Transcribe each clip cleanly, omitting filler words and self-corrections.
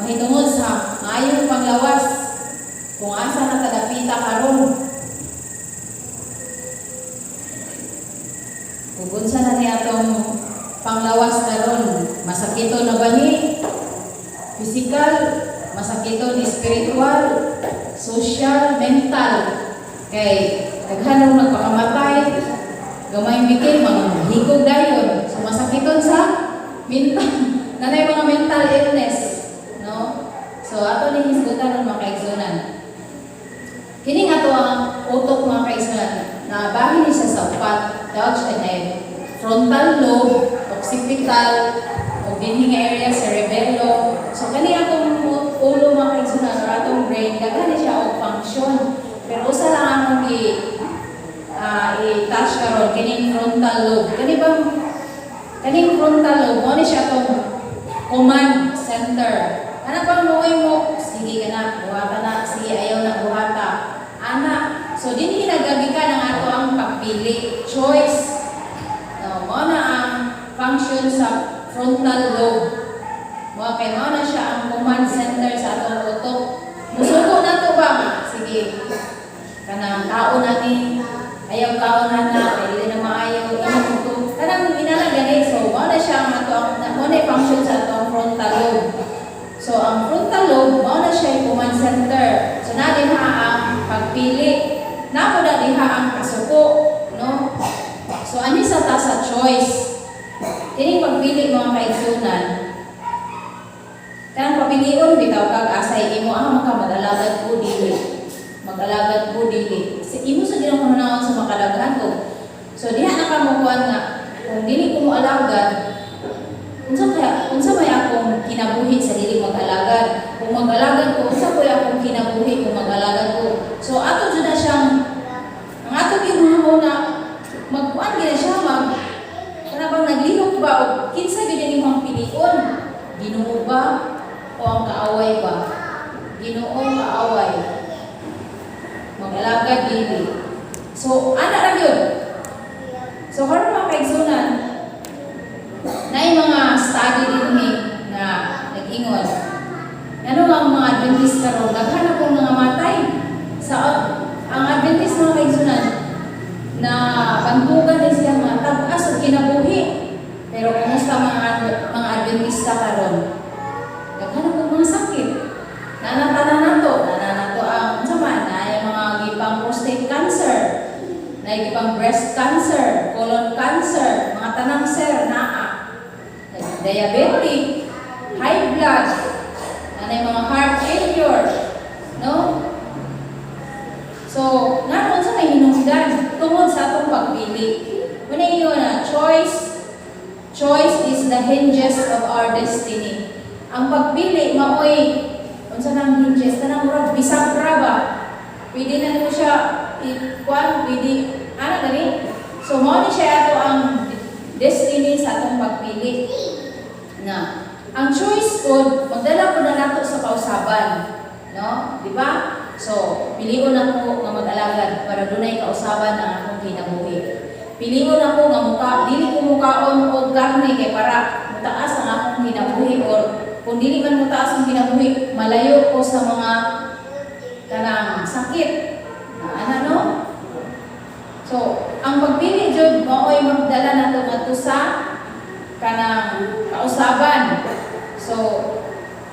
Mahitungod sa maayong panglawas, kung asa na ta dapita karon, kung unsa na ni atong panglawas karon, masakito na ba ni physical, masakiton spiritual, social, mental, kay daghan og nagpakamatay, gamay mikil mga hikog dayon. So masakiton sa mental, nanay mga mental illness, no? So ato ni hisgutan, mga kaigsunan. Kini nga to ang utok, mga kaigsunan, na bahin ni siya sa upat, tawag siya na frontal lobe, occipital, o dinhi nga area, cerebellum. So kani atong ulo, mga kaigsunan, or atong brain, daghan ni siya og function. Pero usa lang among i-touch karon, kining frontal lobe. Kani bang kaning frontal lobe mo ni siya atong command center. Ana bang moy mo, sige ka na, buhata na, sige, ayaw na, buhata. Ana, so dinhi nagagikan ang ato ang pagpili, choice. No, mo na ang function sa frontal lobe. Mo kay mo na siya ang command center sa atong utok. Musuko na to ba? Sige. Kanang tao na ni, ayaw kaon na na, kay dili na maayo, imo to. Kanang inana gani, so mo na siya ang ato ang mo na function sa atong frontal lobe. So ang frontal lobe mao na siya yung command center. So na diha ang pagpili. Na po na diha ang kasuko, no? So ani sa ta sa choice. Kining pagpili, mga kaigsunan, kanang papilion bitaw kag asay imo ah maka mag-alagad ko dili. Mag-alagad ko dili. Sa imo sa ginang panahon sa makadaghan ko. So diha na ka mo kuan nga kung dili ko mo alagad, unsa kaya, unsa may akong kinabuhi sa dili mag-alagad? Kung mag-alagad ko, unsa koy akong kinabuhi kung mag-alagad ko? So ato jud na siyang ang ato gyud na magkuan gyud na siya, mag kana bang naglihok ba o kinsa gyud ang imong pilion? Ginoo ba o ang kaaway ba? Ginoo, kaaway. Mag-alagad, dili. So ana ra gyud. So karon, mga kaigsunan, naay mga study dinhi nga nag-ingon. Ano ang mga Adventist karon, daghan na pong nangamatay. Sa ang Adventist, mga kaigsunan, na bantugan din siya mga tag-as og kinabuhi. Pero kumusta mga Adventista karon? Daghan na pong mga sakit. Nanatana nato, nana nato ang unsa man, naay mga gipang prostate cancer, naay gipang breast cancer, colon cancer, mga tanang sir naa. Diabetic, high blood, nanay mga heart failure, no? So, nga sa may hinungdan tungod sa atong pagpili. Muna yun na, choice, choice is the hinges of our destiny. Ang pagpili, maoy, unsa nang hinges, kanang murag bisagra ba? Pwede na nimo siya i-kuan, pwede, ana gani? So, mao ni siya ato ang destiny sa atong pagpili. Na, ang choice po, magdala po na nato sa kausaban. No? Di ba? So, pilion ako nga mag-alagad para dunay kausaban ang akong kinabuhi. Pilion ako nga muka, dili ko mukaon og karne kay para mutaas ang akong kinabuhi, or kung dili man mutaas ang kinabuhi, malayo ko sa mga kanang sakit. Na ana, no? So, ang pagpili jud maoy magdala nato ngadto sa kanang kausaban. So,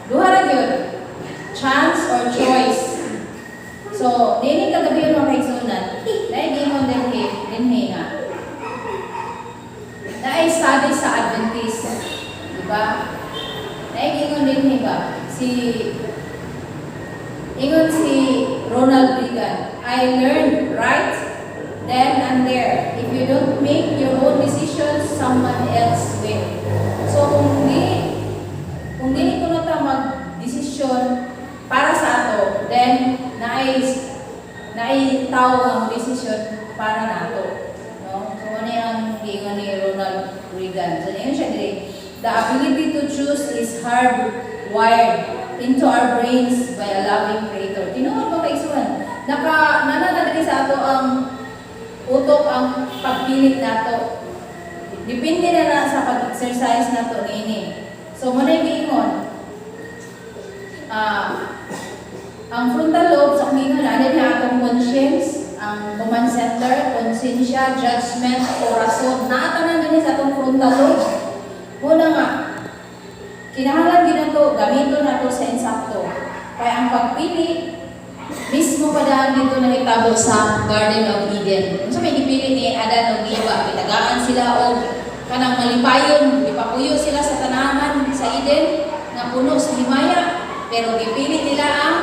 duha ra gyud, chance or choice. So, dini kagabi, mga kaigsunan, dahil giingon dinhi nga naay study sa Adventist, di ba? Naay giingon dinhi ba? Si ingon si Ronald Reagan, "I learned right then and there. If you don't make your own decisions, someone else will." So kung dili ko na ta mag-desisyon para sa ato, then naay naay tao nga mo desisyon para nato. No? So ano ang giingon ni Ronald Reagan. So ingon siya diri, "The ability to choose is hardwired into our brains by a loving creator." Tinuod ba, kaigsunan? Naka nana na diri sa ato ang utok ang pagpilit nato. Depende na na sa pag-exercise nato niini. So mo na giingon. Ang frontal lobe sa kung na din atong conscience, ang command center, konsensya, judgment, o rason. Naa tanan dinhi sa atong frontal lobe. Una nga, kinahanglan din nato gamiton nato sa insakto. Kaya ang pagpili, mismo pa daan dito nahitabo sa Garden of Eden. Unsa may gipili ni Adan ug Eva, gitagaan sila og kanang malipayon, gipapuyo sila sa tanaman sa Eden nga puno sa himaya, pero gipili nila ang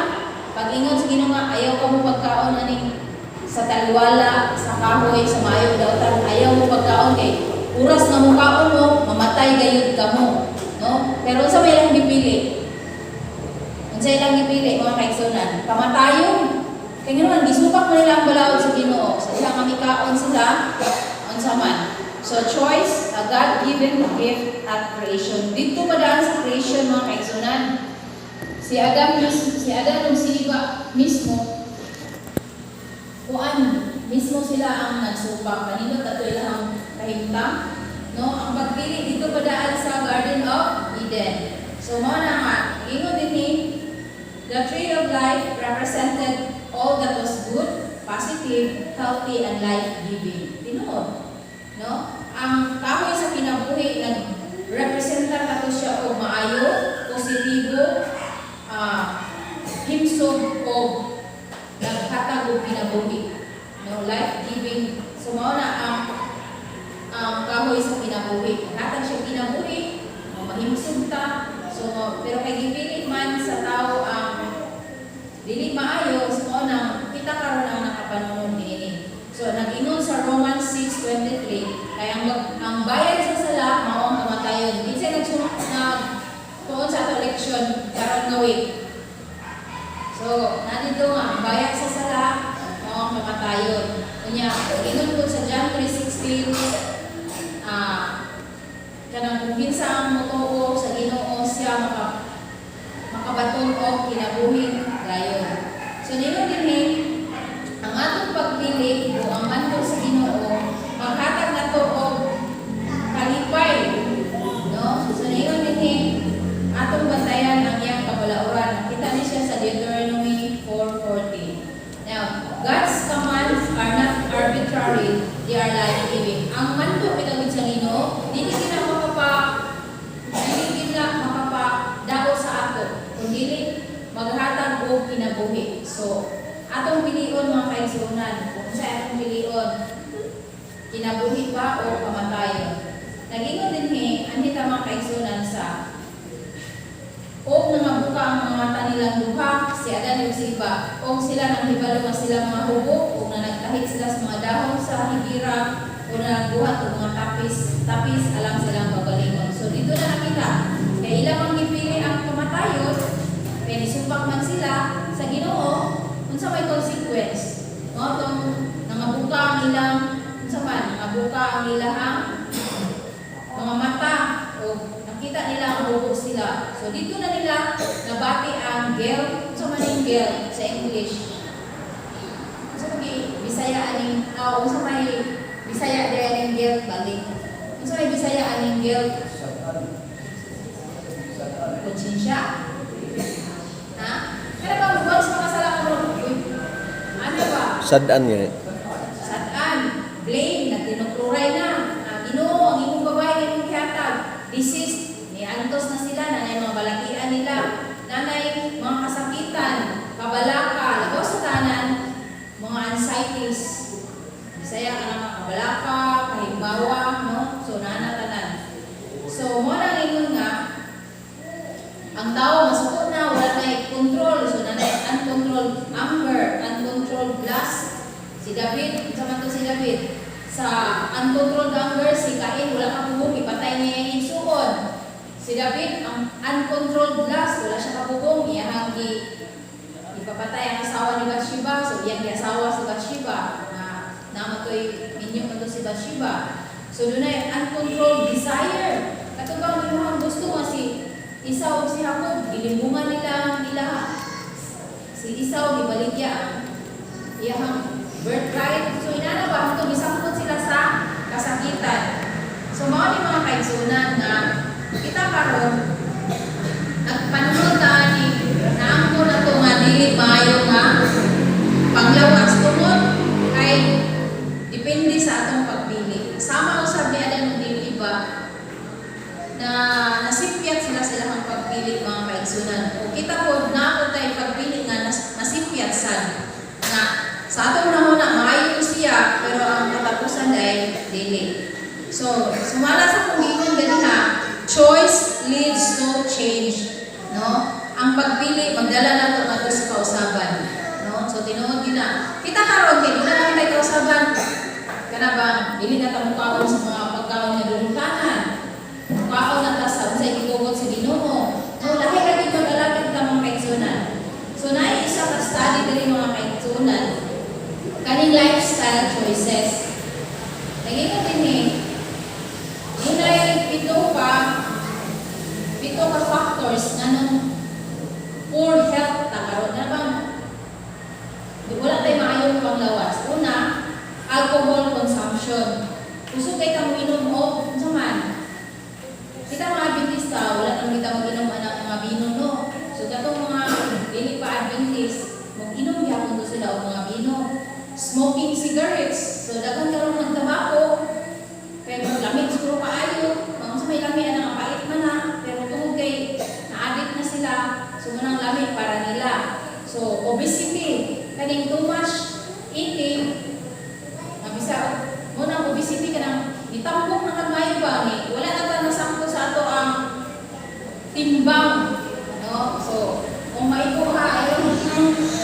pag-ingon sa Ginoo nga ayaw ka mo pagkaon aning sa taliwala sa kahoy sa maayo dautan, ayaw mo pagkaon kay oras nga mukaon mo, mamatay gayud kamo, no? Pero unsa may ilang gipili? Unsa ilang gipili, mga kaigsunan? Kamatayon. Kay ngano man gisupak man nila ang balaod sa Ginoo sa ilang nga mikaon sila, unsa man. So choice, a God-given gift at creation. Dito pa daan sa creation, mga kaigsunan. Si Adam mismo, si Adam ug si Eva mismo, kuan mismo sila ang nagsupak. Kanino tato ilang kahimtang, no? Ang pagpili dito pa daan sa Garden of Eden. So mao na nga, ingon dinhi, the tree of life represented all that was good, positive, healthy, and life-giving. Tinuod, no? Ang kahoy sa kinabuhi nag-representa kato siya og maayo, positibo, himsog og naghatag og kinabuhi. No, life-giving. So mao na ang kahoy sa kinabuhi. Hatag siya kinabuhi, mahimsog ta. So pero kay gipili man sa tao ang dili maayo, so mao nang kita karon ang nakapanunod niini. So nag-ingon sa Romans 6:23, kay ang bayad sa sala mao ang kamatayon. Kinsa nag tuon sa ato leksyon karon nga week? So, nandito nga, ang bayad sa sala mao ang kamatayon. Unya, ingon po sa John 3:16, kanang kung kinsa ang motuo sa Ginoo, siya makabaton og kinabuhing dayon. So ningon dinhi, ang atong pagpili o ang mando sa Ginoo maghatag nato og kalipay, no? So ningon dinhi, atong bantayan ang iyang kabalauran. Kita ni siya sa Deuteronomy 4:14. Now, God's commands are not arbitrary, they are life-giving. Ang mando bitaw sa Ginoo, dili gid na makapa dao sa ato, kun dili maghatag og kinabuhi. So, atong pilion, mga kaigsuonan, kung sa atong pilion, kinabuhi ba o kamatayon. Nag-ingon dinhi, anhi ta, mga kaigsuonan, sa og nangabuka ang mga mata nilang duha, si Adan ug si Eva, og sila nang hibalo nga sila mga hubo, ug nanagtahit sila sa mga dahon sa higira, o nagbuhat og mga tapis, tapis alang silang kaugalingon. So dito na nakita, kay ilang ang gipili ang kamatayon, kay nisupak man sila sa Ginoo, unsa may consequence? No, tong nangabuka ang ilang, unsa man, nangabuka ang ilahang mga mata o nakita nila ang hubo sila. So dito na nila nabati ang guilt. Unsa man yung guilt sa English? Unsa may Bisaya aning, unsa may Bisaya di aning guilt balik? Unsa may Bisaya aning guilt? Konsensya? Ha? Pero ba once makasala ka mo, uy, ano ba? Sad-an nga. Sad-an, blame, nagtinukluray na. Ah, Ginoo, ang imong babae imong gihatag. Disease, niantos na sila, nanay mga balatian nila, nanay mga kasakitan, kabalaka, labaw sa tanan, mga anxieties. Bisaya ka naman, kabalaka, kahimbawa, no? So, nana tanan. So, mo na ingon nga, ang tao masuko na, wala na control. So, nanay uncontrolled anger, uncontrolled lust. Si David, unsa man to si David? Sa uncontrolled anger, si Cain wala kapugong, ipatay niya yung igsuon. Si David, ang uncontrolled lust, wala siya kapugong, iyahang ipapatay ang asawa ni Bathsheba, so iyang giasawa si Bathsheba, na namatoy minyo man to si Bathsheba. So dunay uncontrolled desire. Kato bang imuhang gusto nga si Esau ug si Jacob, gilimbungan nila ang ila, si Esau gibaligya ang iyahang birthright. So inana ba hangtod gisangpot sila sa kasakitan. So mao ni, mga kaigsuonan, nga kita karon nagpanunod ta ni na kaigsunan. O kita po na ako tayo pagpili nga nasipyat sad nga sa atong panahon na maayo siya, pero ang katapusan ay dili. So, sumala sa akong giingon ganiha, choice leads to change, no? Ang pagpili magdala nato ngadto sa kausaban, no? So tinuod gyud na. Kita karon kay duna na kitay kausaban. Kana bang dili na ta mukaon sa mga pagkaon nga dulungkanan. Mukaon na ta sa unsay gitugot sa Ginoo. No, lahi ra gyud mag-alagad ta, mga kaigsunan. So naay isa ka study diri, mga kaigsunan, kaning lifestyle choices. Naging din eh, dunay pito ka factors nganong poor health ta karon na bang di wala tay maayong panglawas. Una, alcohol consumption. Uso kay ta moinom og unsa man. Kita mga Adventista, wala nang kita mag-inom anang mga bino, no. So katong mga dili pa Adventist, mag-inom gyapon to sila og mga bino. Smoking cigarettes. So daghan karon nagtabako. Kay mo lami siguro kaayo, mga sa may lami anang pait man na, pero tungod kay na-addict na sila, so munang lami para nila. So obesity, kaning too much eating, mabisa mo nang obesity, kanang gitambok na kag ba ni wala na ta nasakto sa ato ang timbang, no? So kung maikuha ayon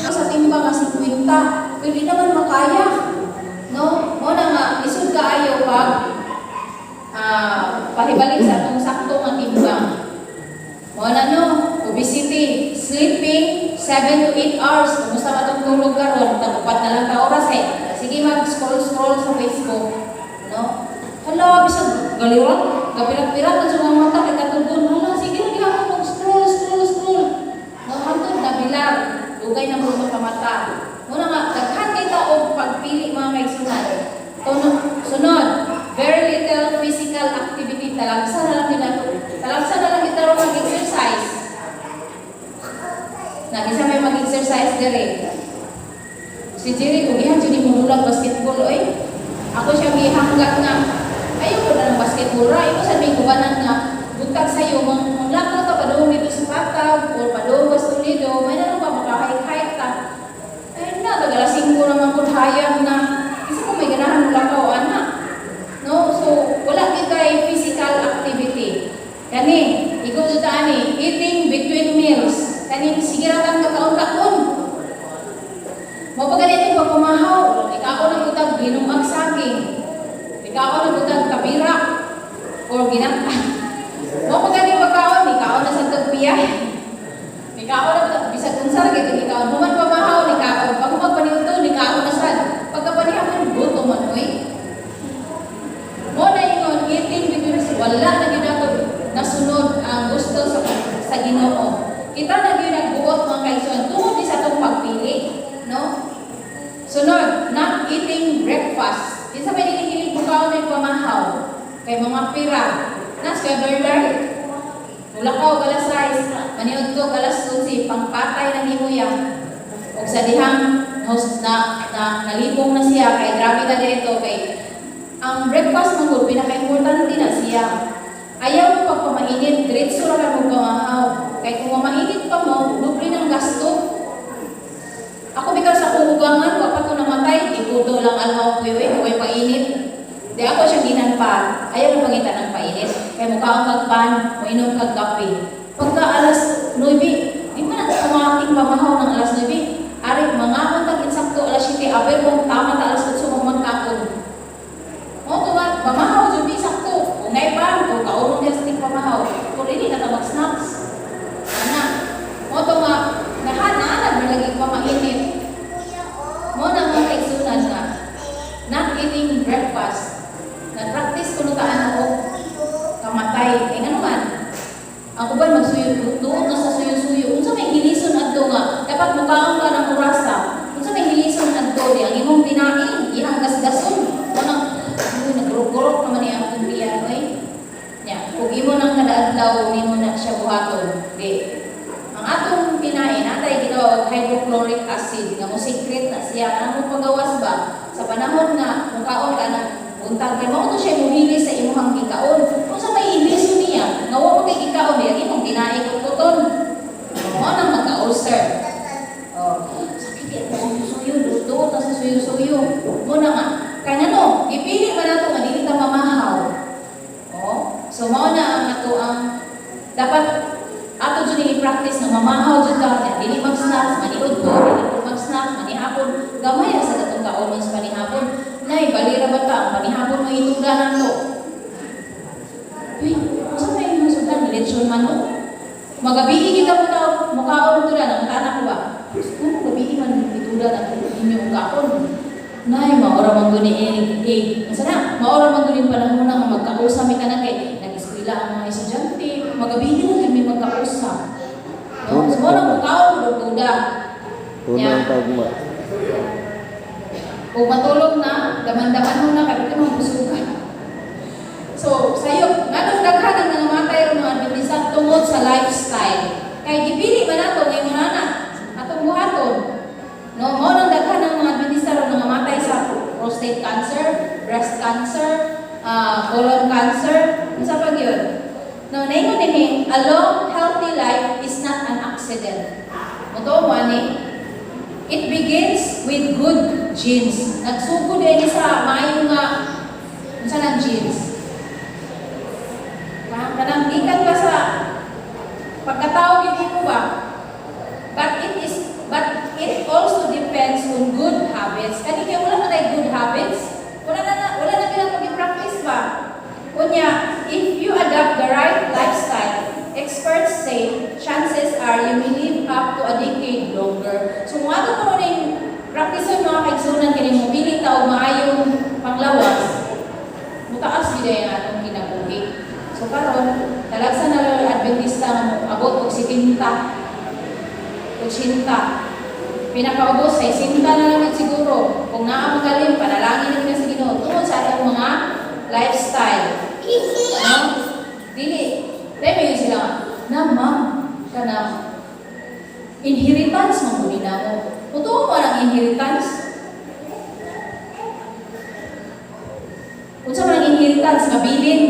sa timbang nga 50, pero di naman makaya, no? Mo na nga lisod kaayo pag pahibalik sa atong sakto nga timbang. Mo na, no? Obesity, sleeping 7 to 8 hours. Kumusta ba itong tulog karon? Tag-upat na lang ka oras eh. Sige, mag-scroll scroll sa Facebook, no? Hala, bisag galiwat, gapirat-pirat ang sa mga mata kay katugon. Hala, sige lagi ako mag-scroll, scroll, scroll. No, hantod nabilar, dugay na mo ka mata. Muna nga daghan kay ta og pagpili, mga kaigsunan. Sunod, very little physical activity. Talagsa na lang din nato. Talagsa na lang kita ron mag-exercise. Na bisa may mag-exercise dire. Si Jerry, kung ihan jud mo mulag basketball oy. Ako siya gihanggat nga ayaw ko na ng basketball ra. Imo sa may gubanan nga buntag sayo mang manglakaw ta padung dito sa patag or padung sa Toledo, may na pa makahike-hike ta. Ay na, tag alas 5 naman kung hayag na. Isa ko may ganahan mo lakaw, ana. No, so wala kitay physical activity. Kani, ikaw jud ani, eating between meals. Kani sige ra kang kakaon-kaon. Mo pa ganito pag pumahaw, ikaw ang butag ginungag saging. Ikaw ang butag kabira or ginata. Mo pa gani pagkaon, ikaw na sa tagpiya. Ikaw na butag bisag unsa ra gyud ikaw. Human pamahaw ni kaon, pag human paniudto ni kaon na sad. Pagkapanihaman gutom man oy. Mo na ingon eating between meals, wala na gyud ako nasunod ang gusto sa Ginoo. Kita na gyud nagbuot, mga kaigsoon, tungod ni sa atong pagpili, no? Sunod, not eating breakfast. Kinsa may dili hilig mukaon ng pamahaw? Kay mga pira. Nas kay Bernard. Mulakaw alas 6, maniudto alas 11, pangpatay na nimo ya. Og sa dihang na, na, nalibong na siya kay grabe ka dito kay ang breakfast mo gud pinaka-importante na siya. Ayaw mo pagpamainit, diretso ra ka mo pamahaw. Kay kung mamainit pa mo, doble ng gasto. Ako bitaw sa akong ugangan, wa pa ko namatay, ikudo lang almaw ko eh, way painit. Di ako siya ginanpa. Ayaw na pangita ng painit. Kay mukaon kag pan, moinom kag kape. Pagka alas 9, di man na kumating pamahaw ng alas 9. Ari, mangaon tag insakto alas 7, aber kung tama ta alas 8 mo magkaon. Mo to ba, pamahaw jud mi sakto. Kung nay pan, kung kaurong diya sa ting pamahaw. Kung dili na ta mag-snacks. Ana, mo to nga nahananag man lagi pamainit. Mo na mga kaigsunan nga not eating breakfast. Nag-practice ko no taan ako kamatay. Kay ngano man? Ang uban magsuyo, duot na sa suyo-suyo. Unsa may hilison adto nga dapat mukaon ka ng orasa? Unsa may hilison adto di ang imong tinai, iyang gasgason. Mo nang uy, nagrugurok naman niya akong tiyan oy. Nya, kung imo nang kada adlaw nimo na siya buhaton, di ang atong tinai natay gitawag hydrochloric acid nga mo secrete na siya nga mo pagawas ba sa panahon nga mukaon ka ng buntag kay mao to siya muhilis sa imong gikaon. Kung sa may hilison niya nga wa mo kay gikaon di ang imong tinai kukuton. Mamahaw jud ka niya, dili mag-snacks, maniud ko, dili ko mag-snacks, manihapon, gamay sa katong kaonon sa panihapon. Nay, balira ba ta ang panihapon mo itugda nato? Uy, unsa may imong sugdan, lechon manok? Magabii kita mo tao, mukaon ito na, nangutana ko ba? Kung gabii man ituda na inyong kaon. Nay, maora man guni eh, unsa na? Maora man guni panahon na nga magkausap mi tanan kay nag-eskwela ang mga estudyante, magabii na gyud mi magkausap. No? So, mo nang mukaon mo tuda. Unang tagma. Kung matulog na, daman-daman mo na, kahit ka mabusugan. So, sayo, nganong daghan ang nangamatay ron mga Adventista tungod sa lifestyle. Kay gipili man nato ngayon na atong buhaton. No, mao nang daghan ang mga Adventista ron nangamatay sa prostate cancer, breast cancer, colon cancer, unsa pa gyud. No, naingon dinhi, a long healthy life is not an accident. Motoo mo ani, it begins with good genes. Nagsugod din sa maayo nga unsa nang genes? Ha? Kanang gikan ba sa pagkatao gid mo ba? But it also depends on good habits. Kani kay wala na tay good habits. Wala na gyud pag-practice ba? Unya, if you adopt the right lifestyle, experts say chances are you may live up to a decade longer. So kung ato pa ning practice mga kaigsunan kini mo pili ta og maayong panglawas, mutaas gid ang atong kinabuhi. So karon, talagsa na lang ang Adventista nga mo abot og 70, 80. Pinakaubos, 60 na lang siguro. Kung naa magaling, panalangin na sa Ginoo tungod sa atong mga lifestyle. No? Dili. Dahil may sila nga, na ma'am, kanang inheritance man gud na mo. Totoo mo ang inheritance? Unsa man ang inheritance nga bilin?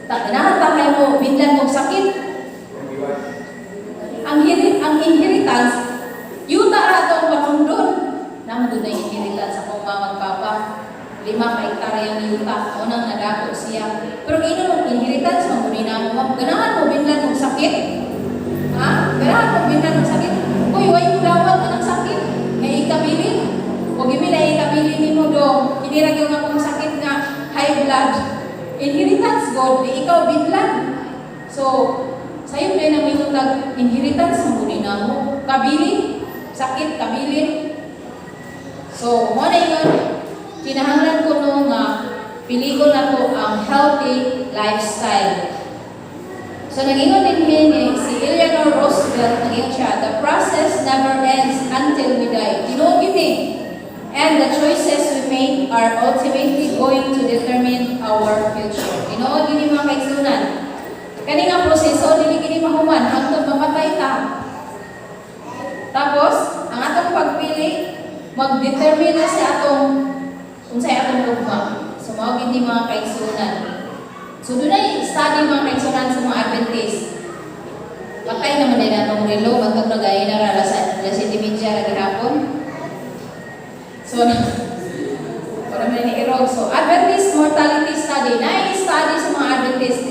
Ta ganahan ta kayo mo binlan og sakit. Ang inheritance yuta ra to ang panundon. Namo gud na inheritance sa akong mama at papa. 5 ka hektarya ang yuta, mao nang nadako siya. Pero giingon mo inheritance man gud na mo. Ganahan mo binlan og sakit? Ha? Ganahan mo binlan og sakit? Uy, way mo dawat anang sakit? Nga ikabilin. O gimi na ikabilin nimo do. Kini ra gyud akong sakit nga high blood. Inheritance god, di ikaw binlan. So, sayo din ang mingon tag inheritance mo gud na mo. Kabilin, sakit kabilin. So, mo na yun, kinahanglan ko no nga piligon nato ang healthy lifestyle. So, nagingon din hini si Eleanor Roosevelt, nagingon siya, "The process never ends until we die." Tinuod gyud ni. "And the choices we make are ultimately going to determine our future." Tinuod gyud ni, mga kaigsunan. Kani nga proseso, dili kini mahuman hangtod mamatay ta. Tapos, ang atong pagpili, mag-determine na sa atong unsay atong ugma. So, mao gid ni, mga kaigsunan. So, dunay study, mga kaigsunan, sa mga Adventist. Patay naman din atong relo, matog na gaya na ra alas 7:30 ra gihapon. So, wala man ni irog. So, Adventist mortality study. Na study sa mga Adventist.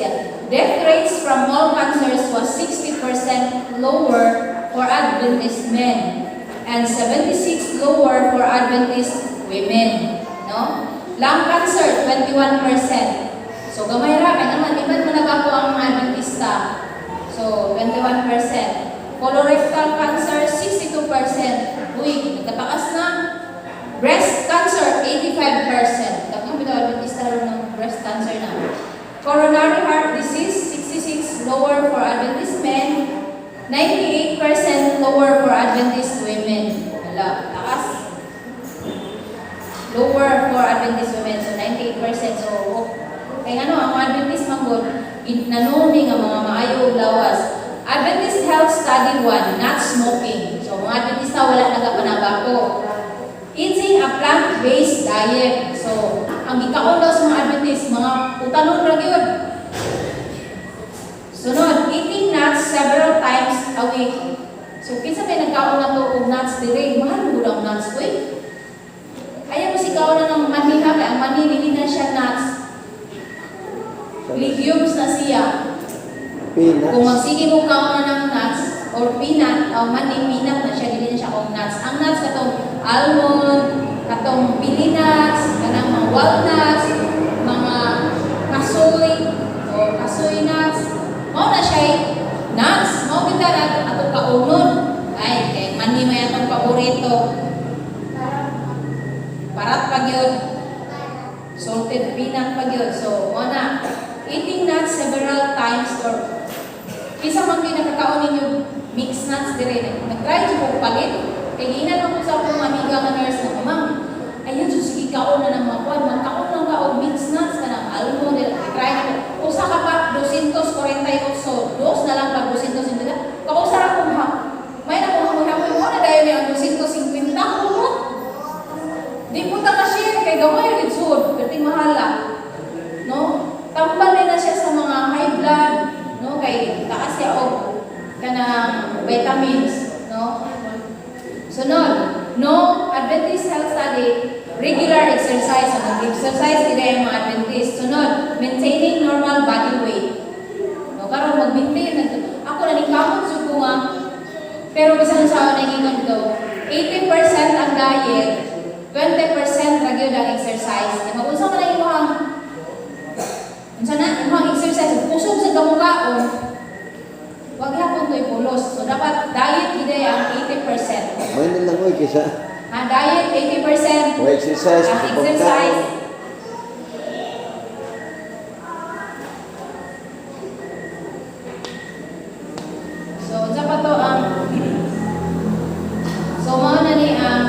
Death rates from all cancers was 60% lower for Adventist men and 76 lower for Adventist women. No? Lung cancer, 21%. So, gamay ra, kaya naman, di man manabako ang mga Adventista. So, 21%. Colorectal cancer, 62%. Uy, nagkataas na. Breast cancer, 85%. Daghan bitaw Adventista ron ng breast cancer na. Coronary heart disease, 66 lower for Adventist men, 98% lower for Adventist women. Hala, taas. Lower for Adventist women, so 98%. So, kaya ano, ang mga Adventist man gud, nanuni nga mga maayo og lawas. Adventist Health Study 1, not smoking. So, mga Adventista wala nagapanabako. Eating a plant-based diet. So, ang gikaon daw sa mga Adventist, mga utanon ra gyud. Sunod, eating nuts several times a week. So, kinsa may nagkaon na to og nuts dire? Mahal mo gud ang nuts, uy. Ayaw mo si kaon na ng mani ha, kay ang mani dili na siya nuts. Legumes na siya. Peanuts. Kung magsige mo kaon na ng nuts, or peanut, o mani, peanut na siya, dili na siya kung nuts. Ang nuts katong almond, katong pili nuts, kanang mga walnuts, mga kasoy, o kasoy nuts. Mao na siya nuts. Mao kita na atong kaunon. Ay, kay mani may atong paborito. Parat pa gyud. Salted peanut pa gyud. So, mao na. Eating nuts several times or kinsa man gyud nakakaon ninyo mixed nuts dire, nag-try jud ko palit. Kay giingnan ako sa akong amiga nga nurse na, "Ma'am, ayun jud, sige, kaon na ng mga kuan, magkaon lang ka og mixed nuts kanang almond." Try na ko. Usa ka pack 248, dos na lang pag 250. Kausa ra kong ha. May na kong hamoy-hamoy mo na dayon ni ang 250 ko. Di po ta ka-share kay gamay ra gid sud, perting mahala. No? Tambal na siya sa mga high blood, no? Kay taas siya og kanang vitamins, no? Sunod, no Adventist Health Study, regular exercise. So, nag-exercise gid ang mga Adventist. Sunod, maintaining normal body weight. No, karon mag-maintain na ako na ningkamot jud ko nga, pero bisan sa ako nag-ingon dito, 80% ang diet, 20% ra gyud ang exercise. Kaya mag-unsa man ang imong, unsa na imong exercise, kusog sa kamukaon, wag gyapon to'y pulos. So dapat diet gid ang 80%. May na lang oy kaysa Ha, diet 80%. o exercise, Ang sa exercise. pagkaon. So, unsa pa to ang, so mao na ni ang,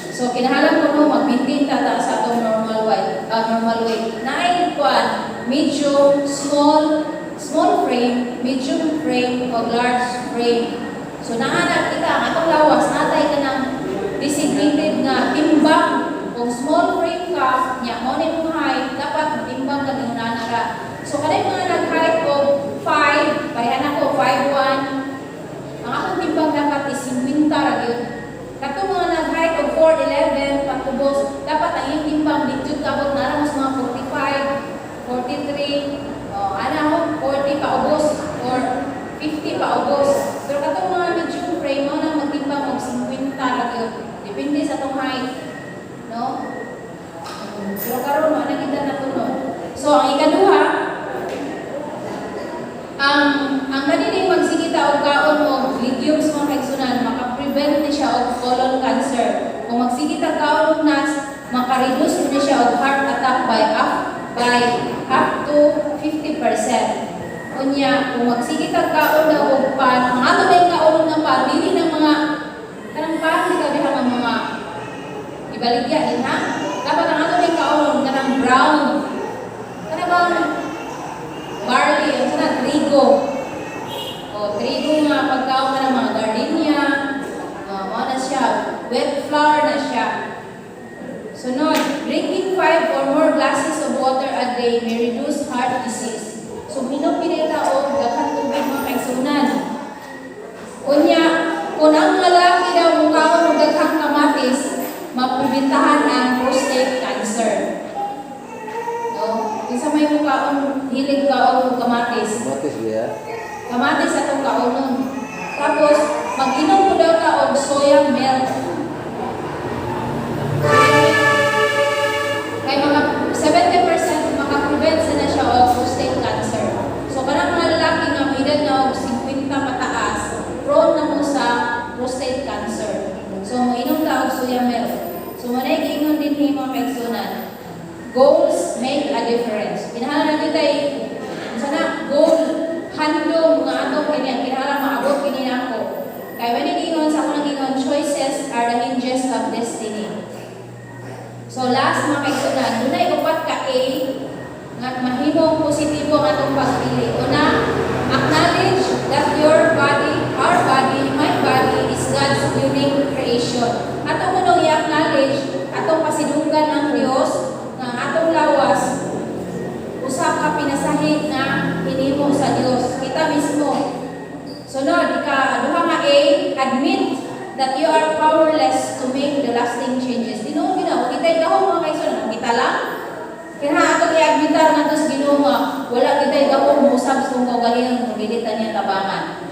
so kinahanglan ko no mag-maintain ta ta sa atong normal weight. Naay kuan, medium, small, small frame, medium frame o large frame. So naa kita ang atong lawas natay kanang designated nga timbang. Kung small frame ka, nya mo na imong height, dapat matimbang ka ingon ra. So kanay mga nag-height og 5, parehan ako 5'1", ang akong timbang dapat is 50 ra gyud. Katong mga nag-height og 4'11 patubos, dapat ang iyong timbang di jud kaabot na mo sa mga 45, 43, oh, ana ho, 40 paubos or 50 paubos. Pero katong mga medium frame mo na magtimbang og 50 ra gyud. Depende sa atong height, no? Pero karon mo na kita natuno. So ang ikaduha, ang kanining magsige ta og kaon og legumes, mga kaigsunan, maka-prevent ni siya og colon cancer. Kung magsige ta kaon og nuts, maka-reduce ni siya og heart attack by up to 50%. Unya, kung magsige ta kaon daw og pan, ang ato na kaon nga pan, dili ng mga kanang pan kita diha nga mga ibaligya din ha. Dapat ang ato na kaon kanang brown. Kana bang barley, ang sana trigo. O trigo nga pagkaon ka ng mga gardenia, o, mao na siya, wheat flour na siya. Sunod, drinking 5 or more glasses of water a day may reduce heart disease. So, minom pinita og daghan tubig, mga kaigsunan. Unya, kung ang lalaki daw mukaon og daghang kamatis, mapribentahan ang prostate cancer. No? Kinsa may mukaon, hilig kaon og kamatis? Kamatis ba? Kamatis atong kaonon. Tapos, mag-inom mo daw ta og soya milk. Soya milk. Kay mga 70% maka-prevent sa na siya og prostate cancer. So, kanang mga lalaki nga may edad na og 50 pataas, prone na mo sa prostate cancer. So, moinom ta og soya milk. So, mo na giingon din ni mga kaigsunan. Goals make a difference. Kinahanglan kita sana goal, handom nga atong kini, kinahanglan maabot kini nako. Kay when giingon sa akong giingon, choices are the hinges of destiny. So last, mga kaigsunan, dunay upat ka A nga mahimong positibo ang atong pagpili. Una, acknowledge that your body, our body, my body is God's unique creation. Ato kunong i-acknowledge, atong pasidunggan ang Dios nga ang atong lawas usa ka pinasahi nga hinimo sa Dios. Kita mismo. Sunod, ika duha nga A, admit that you are powerless to make the lasting changes. Tinuod gina, wa kita'y gahom, mga kaigsoon, kita lang. Kaya atong i-admitar nga sa Ginoo nga wala kita'y gahom mousab sa atong kaugalingon kung dili ta niya tabangan.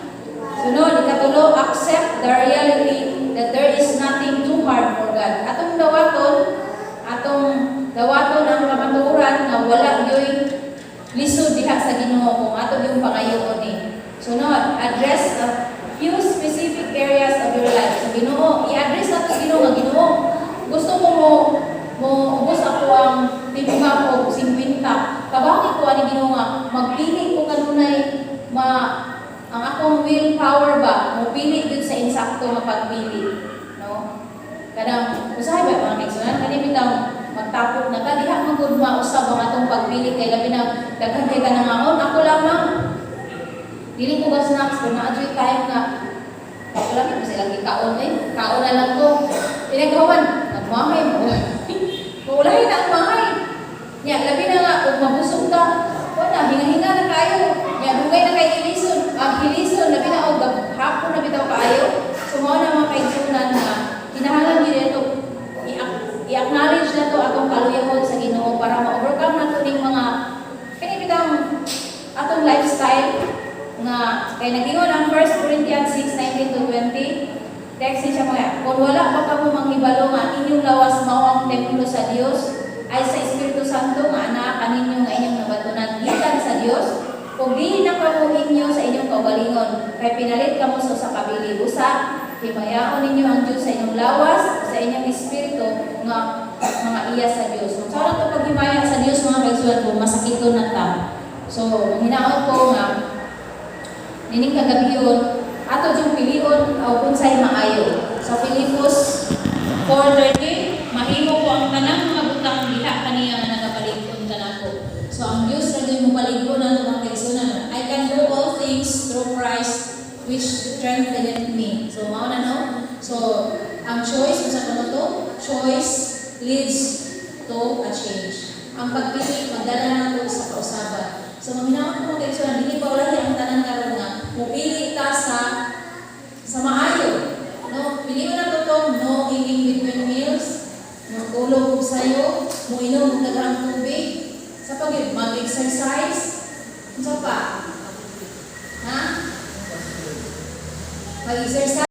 Sunod, ikatulo, accept the reality that there is nothing too hard for God. Atong dawaton ang kamatuoran nga wala gyoy lisod diha sa Ginoo kung ato yung pangayoon ni. Sunod, address a few specific areas of your life. So Ginoo, i-address nato sa Ginoo nga, "Ginoo, gusto ko mo ubos ako ang timbang og 50. Tabangi ko ani, Ginoo, nga magpili ko kanunay ma ang akong willpower ba mo pili gyud sa insakto nga pagpili," no? Kanang usahay ba, mga kaigsuonan, kani bitaw magtapok na ka diha, man gud mausab ang atong pagpili kay labi na daghan kay kanangaon. Ako lamang, dili ko ba snacks, pero naa jud time nga wala ko sila gikaon eh. Kaon na lang ko. Pinagawan, nagmahay mo. Maulahin na ang mahay. Nya, labi na nga, kung mabusog ka, wala, hinga-hinga na kayo. Nya, dugay na kay ilison, ah, hilison, labi na og hapon na bitaw kaayo. So, mao na, mga kaigsuonan, nga kinahanglan gyud ito i-acknowledge na to atong kaluyahon sa Ginoo para ma-overcome nato ning mga kani bitang atong lifestyle nga kay nagingon ang 1 Corinthians 6:19 to 20 text ni siya mga, "Kung wala pa kamo manghibalo nga ang inyong lawas mao ang templo sa Dios ay sa Espiritu Santo nga anaa kaninyo nga inyong nabatunan gikan sa Dios? Kung dili na kamo inyo sa inyong kaugalingon, kay pinalit kamo sa usa ka bili. Busa himayaon ninyo ang Dios sa inyong lawas, sa inyong espiritu nga mga iya sa Dios." Kung sa to paghimaya sa Dios, mga kaigsuonan, kung masakiton na ta. So, hinaot ko nga nining kagabion ato yung pilion o unsay maayo. Sa Filipos 4:13, "Mahimo ko ang tanang mga butang diha kaniya nga nagapalig-on kanako." So ang Dios ra gyud mopalig-on nato, mga kaigsuonan. I can do all things through Christ which strengtheneth me. So mao na, no? So ang choice, unsa kuno to? Choice leads to a change. Ang pagpili magdala nato sa kausaban. So maghinaot ko, mga kaigsuonan, dili pa ulahi ang tanan karon nga mupili ta sa maayo. No, pilion na to tong no eating between meals, mo tulog og sayo, mo inom og daghang tubig, sa pag mag-exercise, unsa pa? Ha? Mag-exercise.